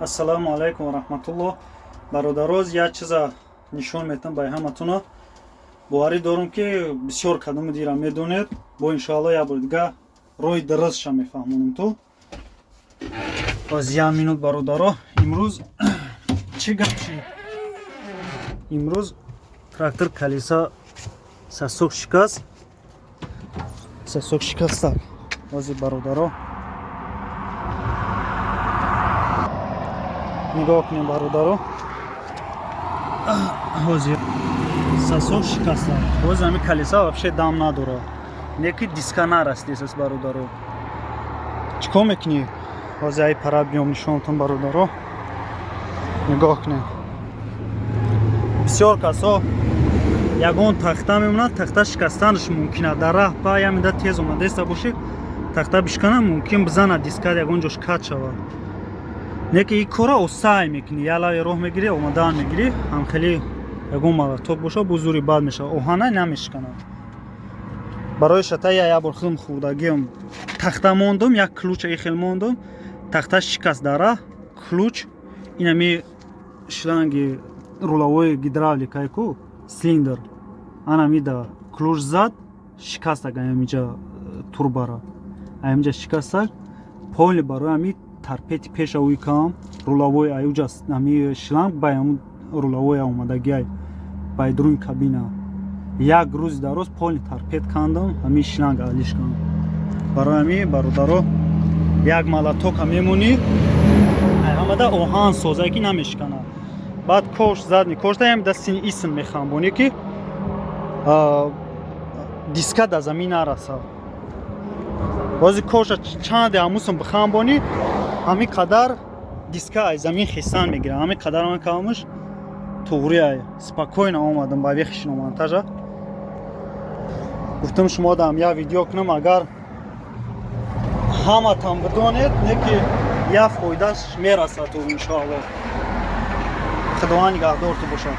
Ассалому алайкум ва раҳматуллоҳ. Бародароз, як чиза нишон метам бай ҳаматуна. Боварӣ дорум, ки бисёр кадоми дира медонед. Бо иншоалло як бор дига роҳи дурустша мефаҳмонем ту. Боз як минут, бародаро. Имрӯз чӣ гап шид? Имрӯз трактор колеса сосок шикаст. Сосок шикастак. Бози, бародаро, нигоҳ кунем, бародаро, ҳозир сосок шикаста. Боз ҳами колеса вообще дам надорад, не ки диска нарасидесас. Бародаро, чӣ кор мекунӣ? Ҳозир ай пара биём нишонатон. Бародаро, нигоҳ кунем, бисёр касо ягон тахта мемонад, тахта шикастанаш мумкин аст дар раҳ. Па ямида тез омадаиста бошӣ, тахта бишкана, мумкин бизанад диска, ягон ҷош кат шавад. Не ки ин кора осай мекунӣ, як лави роҳ мегирӣ, омадан мегирӣ. Ҳамхели ягон молоток боша, бо зури бад мешавад, оҳана намешиканад. Барои шата я бор худам хурдагиам тахта мондум, як ключа ихел мондум, тахта шикаст дар раҳ. Ключ инами шланги руловой гидравликай ку, цилиндр, анамида ключ зад, шикастак. Аямиҷа турбара аямиҷа шикастак полный. Барои ҳами торпеди пеша уикам руловой аюҷа ҳами шланг бай ҳамун руловой омадагиай бай дуруни кабина. Як рӯзи дароз полный торпед кандам, ҳами шланг алиш кардам. Барои ҳами, бародаро, як молотока мемонӣ, ҳамада оҳан созае, ки намешиканад. Баъд кош задний кошта ям дастини исм мехамбонӣ, ки диска дар замин нарасад. Бози коша чанде ҳамусм бихамбонӣ, ҳамин қадар диска ай замин хисан мегирад. Ҳамин қадар ман кавамаш туғри ай спокойно омадам ба вехи шиномонтажа. Гуфтам, шумо дам як видео кунам, агар ҳаматон бидонед, не ки як фоидаш мерасад ту, иншоалло. Худованд нигаҳдорту бошад.